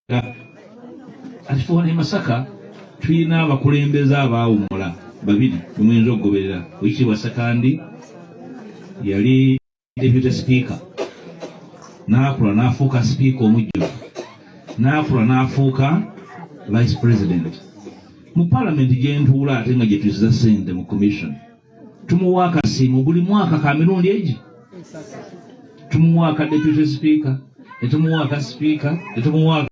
Ati fe e Masaka tulina abakulembeze abaawummula babiri bemuyinza okugoberera. Oweekitiibwa Ssekandi yali deputy speaker, n'akula n'afuuka sipiika omujjuvu, n'akula n'afuuka vice president mu palamenti gye ntuula, ate nga gye tuyisiza ssente mu commission. Tumuwa akasiimo buli mwaka ka mirundi egi. Tumuwa aka deputy speaker, netumuwa aka speaker, netumuwa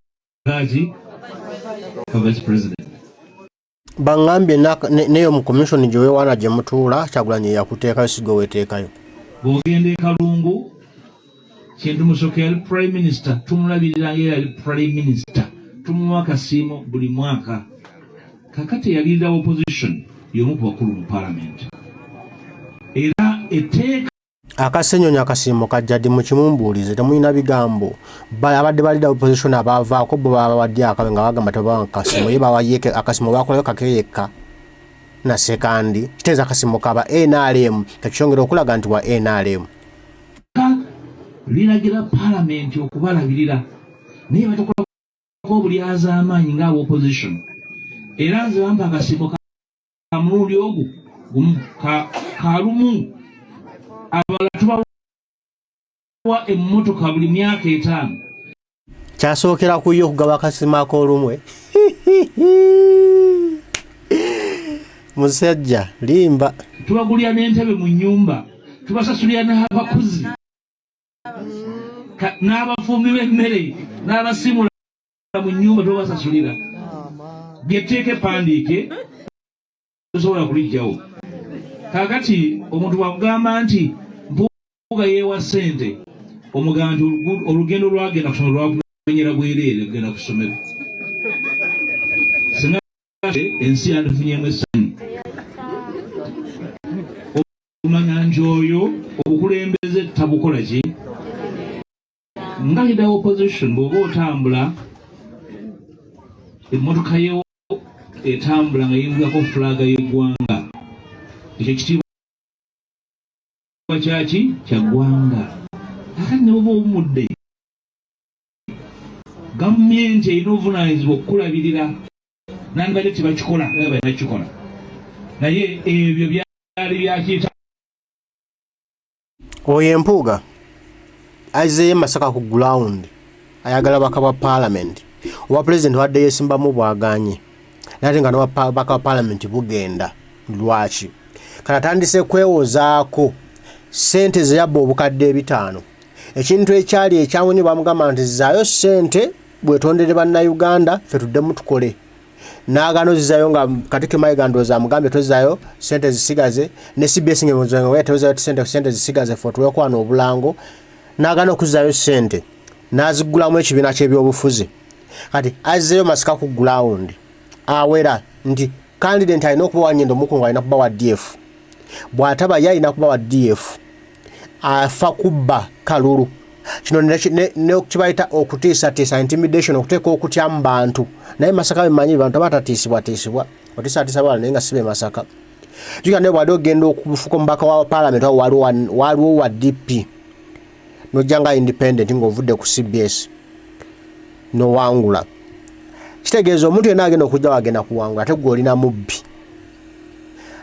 akaki ka vice president. Baŋŋambye neyo mu commission gye weewaana gye mutuula, Kyagulanyi yakuteekayo, si gwe weeteekayo. Bw'ogenda e Kalungu, Kintu Musoke yali prime minister, tumulabirira nga yali prime minister, tumuwa akasiimo buli mwaka. Kakati yalirira opposition, y'omu ku bakulu mu parliament, era etteeka Akasenyonyi akasiimo kajja ddi? Mukimumbuulize, temulina bigambo. Abadde balida opposition abaavaako bo babawadde akabe nga bagamba tebabawa kasiimo, ye bawaye akasiimo, bakolayo kake yekka na Sekandi. Kitegeeza akasiimo kaba NRM, tekyongera okulaga nti wa NRM. Liragira palamenti okubalabirira, naye batukolako obulyazaamaanyi ng'aba opposition. Era nze bampa akasiimo ka mulundi ogwo gumu, kalumu. Abalala tubawa emmotoka buli myaka 5. Kyasookera ku ye okugaba akasiimo ak'olumwe. Musajja limba. Tubagulira n'entebe mu nnyumba, tubasasulira n'abakozi n'abafumbi b'emmere n'abasimula mu nnyumba, tubasasulira. Byetteeka epandiike, tosobola kulijjawo. Kaakati omuntu bwakugamba nti Mpuuga yeewa ssente, omugamba nti olugendo lwagenda kusomero lwakumenyera bwereere kugenda ku ssomero. Singa ensi yandifunyemu essanyu omanya nti oyo obukulembeze tabukola ki nga leader opposition. Bw'oba otambula, emmotoka yo etambula nga yingirako fulaaga y'eggwanga. Ekyo kitiibwa kyaki kya ggwanga. Kakati ne bwoba owummudde, gavumenti erina obuvunaanyizibwa okukulabirira. Nandibadde tebakikola, era balina kukikola, naye ebyo byali byakiyita. Oyo Empuuga azzeeyo Masaka ku ground, ayagala baka bwa parliament. Obwa pulezidenti wadde yesimbamu bwaganye, naye ate nga nobaka bwa parliament bugenda lwaki? Kati atandise kwewozaako sente zeyabba obukadde 500, ekintu ekyali ekyangu nnyo. Bamugamba nti zaayo sente bwetondere bannayuganda, ffe tuddemu tukole, n'agaana ozizaayo. Nga Katikkiro Mayiga ndowooza amugambye tozaayo sente, zisigaze, ne CBS nga tozaayo sente, sente zisigaze, fe otuwekwana obulango. N'agaana okuzaayo sente, n'aziggulamu ekibiina ky'ebyobufuzi. Kati azzeeyo Masaka ku ground, awera nti candidate alina okuba wa Nyendo Mukungu, alina kuba wa DF, bw'ataba ye alina kuba wa DF. Afa kubba kalulu. Kino nekibayita okutiisatiisa, intimidation, okuteeka okutya mu bantu. Naye Masaka bemanyi bantu abatatiisibwatiisibwa, otiisatiisa bala, naye nga si be Masaka. Jukira naye bwali ogenda okufuka omubaka wa parliament, waliwo wa DP, nojja nga independent ng'ovudde ku CBS nowangula. Kitegeeza omuntu yenna agenda okujja wagenda kuwangula, ate gwe olina mubbi.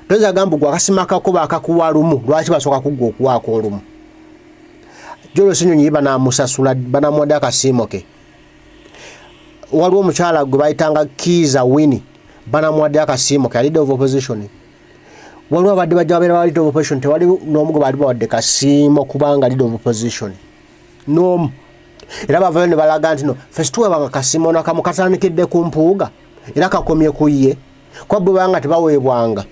Toyinza gamba gwe akasima kako bakakuwa lumu. Lwaki basooka kuggwa okuwaako olumu? Jolo Senyonyi ye banamusasula, banamuwadde akasiimo ke. Waliwo omukyala gwe bayitanga Kiiza Winnie, banamuwadde akasiimo ke, leader of opposition. Waliwo abadde bajja babeera ba leader of opposition, tewali n'omu gwe baali bawadde kasiimo kubanga leader of opposition n'omu. Era bavayo ne balaga nti no ffe situweebanga kasiimo nakamu, katandikidde ku Mpuuga era kakomye ku ye, kuba bwe banga tebaweebwanga.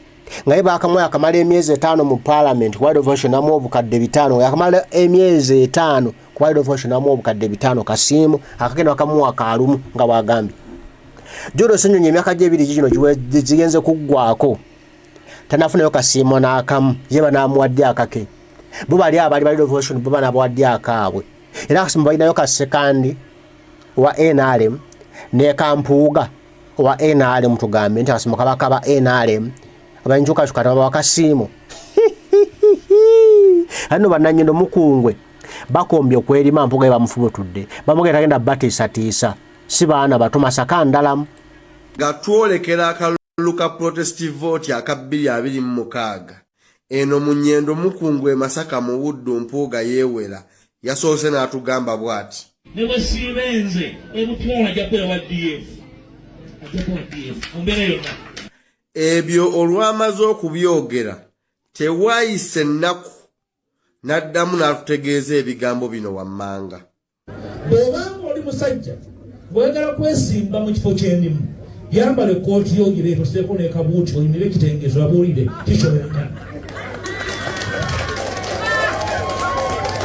Nga ye bakamuwa akamala emyezi 5 mu parliament ku leader of opposition, namuwa obukadde 500. Yakamala emyezi 5 ku leader of opposition, namuwa obukadde 500. Kasiimo akagenda bakamuwa kalumu nga bwagambye Jodo Senyonyi. Emyaka gyebiri gino gigenze kuggwako, tanafunayo kasiimo n'akamu. Ye banamuwadde akake? Bo bali abali ba leader of opposition bo banabawadde akaabwe? Era akasiimo balinayo ka Sekandi wa NRM ne Kampuuga wa NRM. Tugambe nti akasiimo kaba kaba NRM, abanjukakyuka tebabawa kasiimo. Ano bannanyindo mukungwe bakombye okwerima. Mpuga bamufubutudde, bamugenda tagenda batiisatiisa. Si baana bato, Masaka ndalamu. Nga twolekera akalulu ka protest vote aka 2026, eno mu Nyendo Mukungu e Masaka mu Buddu, Mpuuga yeewera. Yasoose n'atugamba bw'ati: Ne bwe siiba nze ebutwala, ajja kubeera wa DF, ajja kuba wa DF mu mbeera yonna. Ebyo olwamaze okubyogera, tewaayise ennaku n'addamu n'atutegeeza ebigambo bino wammanga. Bw'obanga oli musajja bw'oyagala kwesimba mu kifo kyendimu, yambala ekkooti yo ogireeta, oseeko n'ekabuuti, oyimire ekitengezo, babuulire kikyoleka.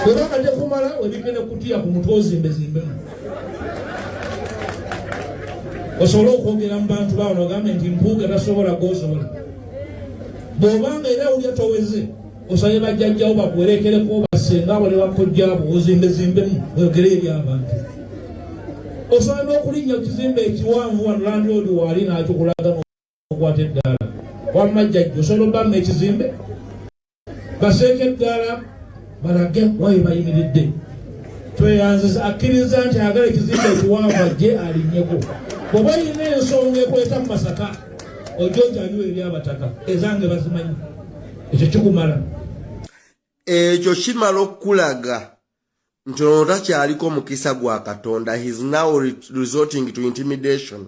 Bw'obanga tekumala, webikke nekutiya ku mutwe, ozimbezimbemu osobole okwogera mu bantu baano, ogambe nti Mpuuga tasobola gosobola. Bw'obanga era wulya toweze, osabe bajjajjawo bakuwerekereko, basenga abo ne bakojjaabo, ozimbezimbemu oyogere eri abantu. Osobola n'okulinnya ku kizimbe ekiwanvu wano, landlord waali n'akikulaga, n'okwata eddaala. Wamma jjajja, osobola obbamma ekizimbe, baseeko eddaala, balage waye bayimiridde. Tweyanziza akkiriza nti ayagala ekizimbe ekiwanvu ajje alinnyeko. Bw'oba olina ensonga ekweta mu Masaka, ojja ojaliwo eri abataka, ezange bazimanyi. Ekyo kikumala. Ekyo kimala okukulaga nti ono takyaliko mukisa gwa Katonda. He is now resorting to intimidation.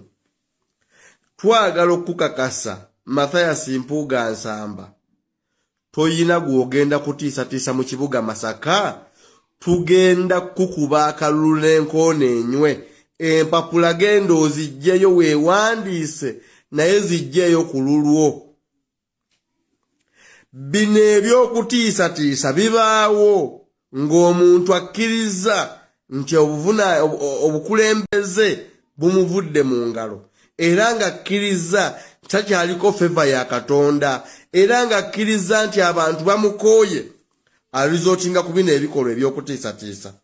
Twagala okukakasa Mathias Mpuuga Nsamba, toyina gw'ogenda kutiisatiisa mu kibuga Masaka. Tugenda kukuba akalulu n'enkoona enywe. Empapula genda ozijjeyo weewandiise, naye zijjeeyo ku lulwo. Bino eby'okutiisatiisa bibaawo ng'omuntu akkiriza nti obukulembeze bumuvudde mu ngalo, era ng'akkiriza takyaliko favour ya Katonda, era ng'akkiriza nti abantu bamukooye, aresortinga ku bino ebikolwa eby'okutiisatiisa.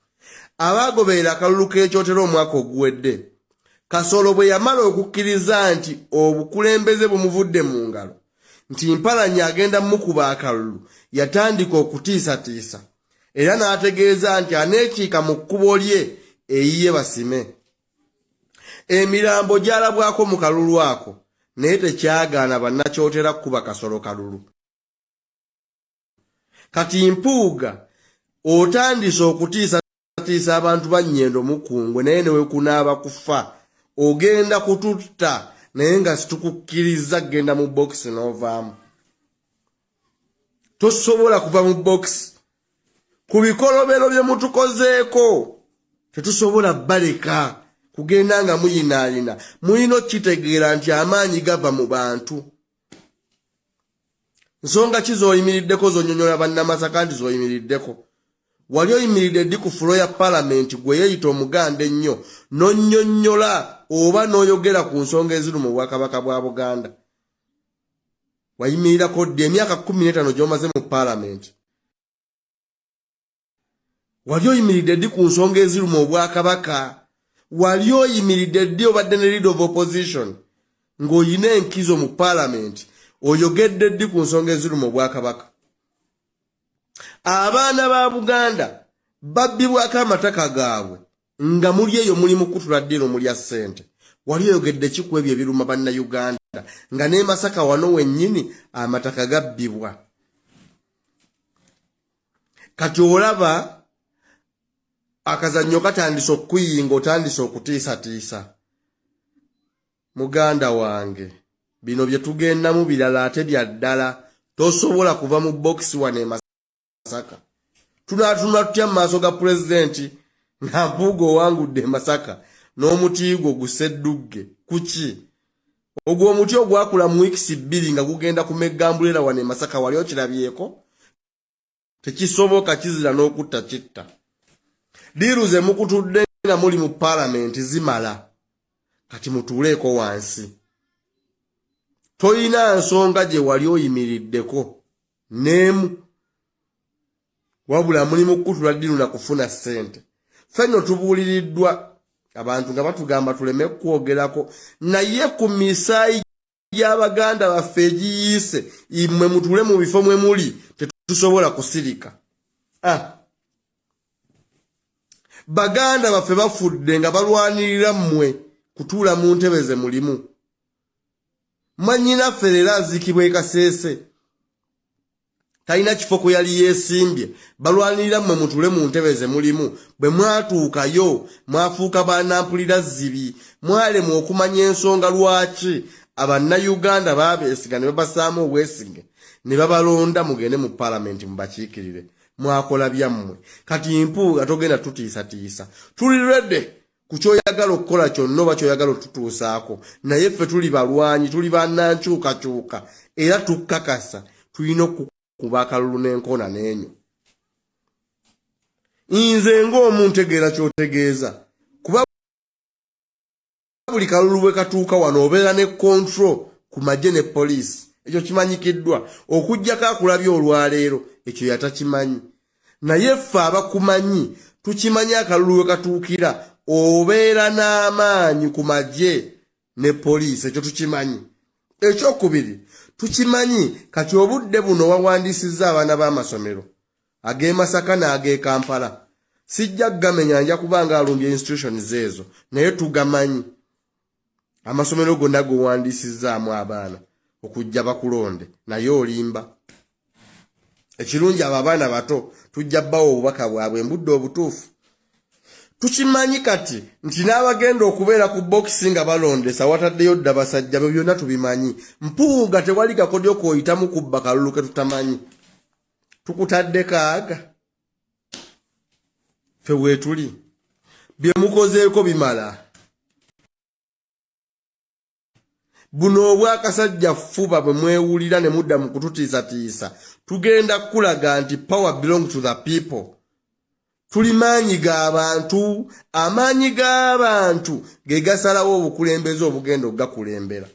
Abaagoberera akalulu k'ekyotera omwaka oguwedde, Kasolo bwe yamala okukkiriza nti obukulembeze bumuvudde mu ngalo, nti Mpalanyi agenda mukuba akalulu, yatandika okutiisatiisa era n'ategeeza nti aneekiika mu kkubo lye eyiye basime. Emirambo gyalabwako mu kalulu ako, naye tekyagaana bannakyotera kukuba Kasolo kalulu. Kati Mpuuga otandise okutiisatiisa abantu ba Nnyendo Mukungwe, naye newekunaaba kufa ogenda kututta, naye nga situkukkiriza kugenda mu bokisi n'ovaamu. Tosobola kuva mu bokisi ku bikolobero bye mutukozeeko. Tetusobola baleka kugenda nga muyinaayina. Mulina okukitegeera nti amaanyi gava mu bantu. Nsonga ki z'oyimiriddeko z'onyonyola Bannamasaka nti z'oyimiriddeko? Wali oyimiridde ddi ku floor ya palamenti, gwe yeeyita Omuganda ennyo, n'onnyonnyola oba n'oyogera ku nsonga eziri mu bwakabaka bwa Buganda? Wayimirirako ddi emyaka 15 gy'omaze mu palamenti? Wali oyimiridde ddi ku nsonga eziri mu obwakabaka? Wali oyimiridde ddi? Obadde ne leader of opposition ng'olina enkizo mu palamenti, oyogedde ddi ku nsonga eziri mu bwakabaka? Abaana ba Buganda babbibwako amataka gaabwe nga muli eyo muli mu kutula ddiiro, mulya ssente. Wali oyogedde ki ku ebyo ebiruma Bannayuganda, nga n'e Masaka wano wennyini amataka gabbibwa? Kati olaba akazannyo katandise okukuyinga, otandise okutiisatiisa. Muganda wange, bino bye tugendamu birala ate bya ddala. Tosobola kuva mu bokisi wano e Masaka. Tunaatunula tutya mu maaso ga pulezidenti nga Mpuuga owangudde e Masaka n'omuti gwo guseddugge? Kuki ogwo omuti ogwakula mu wiikisi 2 nga gugenda kumeggambulera wano e Masaka? Wali okirabyeko? Tekisoboka, kizira n'okutta kitta. Deal ze mukutudde nga muli mu paalamenti zimala, kati mutuuleeko wansi. Toyina nsonga gye wali oyimiriddeko n'emu, wabula muli mu kukutula deal na kufuna ssente. Ffe nno tubuuliriddwa abantu nga batugamba tuleme kwogerako, naye ku misaayi gy'abaganda baffe egiyiise, mmwe mutuule mu bifo mwe muli, tetusobola kusirika. Ah. Baganda baffe bafudde nga balwanirira mmwe kutuula mu ntebe ze mulimu. Mwannyinaffe leero aziikibwa e Kasese, talina kifo kwe yali yeesimbye. Balwanirira mmwe mutuule mu ntebe ze mulimu. Bwe mwatuukayo mwafuuka banampulira zzibi, mwalemwa okumanya ensonga lwaki Abannayuganda baabeesiga ne babasaamu obwesige ne babalonda mugende mu palamenti mubakiikirire. Mwakola byammwe. Kati Mpuuga togenda tutiisatiisa, tuli ready ku kyoyagala okukola kyonna oba kyoyagala otutuusaako, naye ffe tuli balwanyi, tuli bannankyukakyuka, era tukkakasa tulina okukuba akalulu n'enkoona n'enyo. Nze ng'omu ntegeera ky'otegeeza, kuba buli kalulu bwe katuuka wano obeera ne control ku magye ne poliisi, ekyo kimanyikiddwa. Okuggyako akulabye olwaleero ekyo yatakimanyi, naye ffe abakumanyi tukimanyi akalulu we katuukira obeera n'amaanyi ku magye ne poliisi, ekyo tukimanyi. Ekyokubiri tukimanyi kati obudde buno wawandiisizza abaana b'amasomero ag'e Masaka n'ag'e Kampala. Sijja kugamenya, nja kubanga alumbye institutions ezo, naye tugamanyi amasomero gonna gowandiisizzaamu abaana okujja bakulonde, naye olimba. Ekirungi abo abaana bato tujja bbawa obubaka bwabwe mbudde obutuufu. Tukimanyi kati nti n'abagenda okubeera ku bokisi nga balondesa wataddeyo dda basajja be, byonna tubimanyi. Mpuuga, tewali kakodyo k'oyitamu kubba kalulu ke tutamanyi. Tukutaddeko aga ffe weetuli, bye mukozeeko bimala. Buno obwakasajja ffuba bwe mwewulira ne mudda mu kututiisatiisa, tugenda kukulaga nti power belong to the people. Tuli maanyi g'abantu, amaanyi g'abantu ge gasalawo obukulembeze obugenda okugakulembera,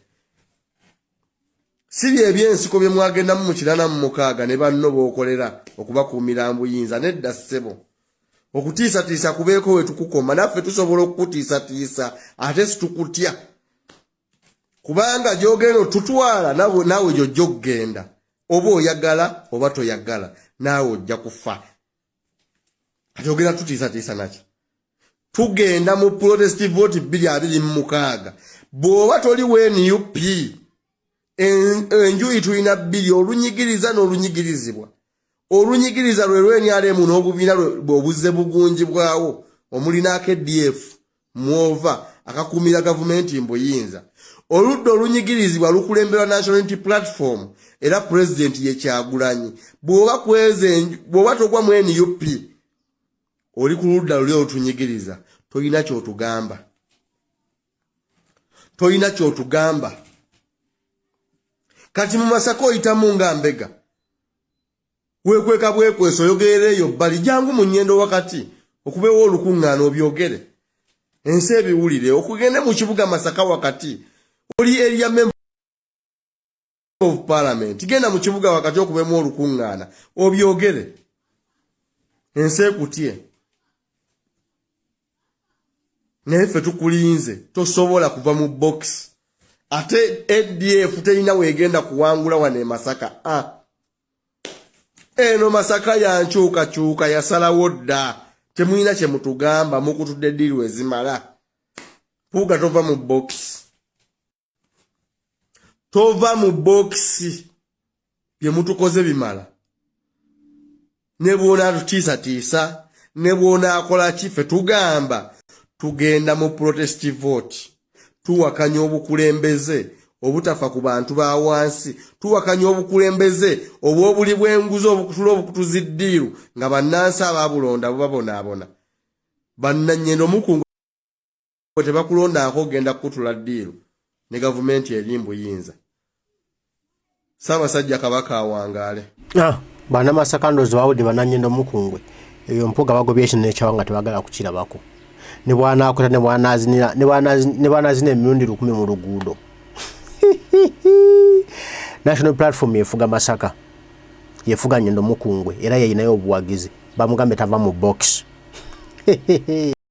si bye ebyensiko bye mwagendamu mu 96 ne banno b'okolera okubakuumira mbuyinza. Nedda ssebo, okutiisatiisa kubeeko we tukukoma. Naffe tusobola okukutiisatiisa ate situkutya, kubanga gy'ogenda otutwala naawe gy'ojja okugenda, oba oyagala oba toyagala, naawe ojja kufa. Kati ogenda tutiisatiisa naki? Tugenda mu protest vote 2026. Bw'oba toli wa NUP, enjuyi tulina bbiri, olunyigiriza n'olunyigirizibwa. Olunyigiriza lwe lw'NRM n'obubiina obuzze bugunjibwawo omuli n'aKDF mwova akakuumira gavumenti mbuyinza. Oludda olunyigirizibwa lukulemberwa National Unity Platform, era pulezidenti ye Kyagulanyi. Bw'oba kweza, bw'oba togwa mu NUP, oli ku ludda luli olutunyigiriza, tolina kyotugamba, tolina kyotugamba. Kati mu Masaka oyitamu nga mbega, weekweka bwekwesa, oyogerera eyo bbali. Jangu mu Nyendo wakati okubeewo olukuŋŋaana obyogere, ensi ebiwulire. Okugende mu kibuga Masaka wakati, oli area member of parliament, genda mu kibuga wakati okubemu olukuŋŋaana obyogere, ensi ekutye. Naye ffe tukulinze, tosobola kuva mu box. Ate ADF terina weegenda kuwangula wano e Masaka. Ah. Eno Masaka yankyukakyuka, yasalawo dda, temulina kyemutugamba, mukutudde ddiiru ezimala. Puuga, tova mu box, tova mu bokisi, bye mutukoze bimala. Ne bw'onaatutiisatiisa ne bw'onaakola ki, ffe tugamba tugenda mu protest vote. Tuwakanya obukulembeze obutafa ku bantu ba wansi, tuwakanya obukulembeze obw'obuli bw'enguzi obukutula obukutuzi ddiiru nga bannansi abaabulonda bubabonaabona. Bannannyendo omukungu tebakulondaako ogenda kukutula ddiiru ne gavumenti eri mbuyinza. Ssaabasajja Kabaka awangaale. Ah, Bannamasaka ndowooza bawudde bannannyendo mukungwe ebyo Mpuuga bagobye kino nekyawa nga tebagala kukirabako, ne bw'anaakwata ne bw'anaazina emirundi 1000 mu luguudo. National Platform yefuga Masaka, yefuga Nyondo Mukungwe, era yeyinayo obuwagizi. Bamugambe tava mu box.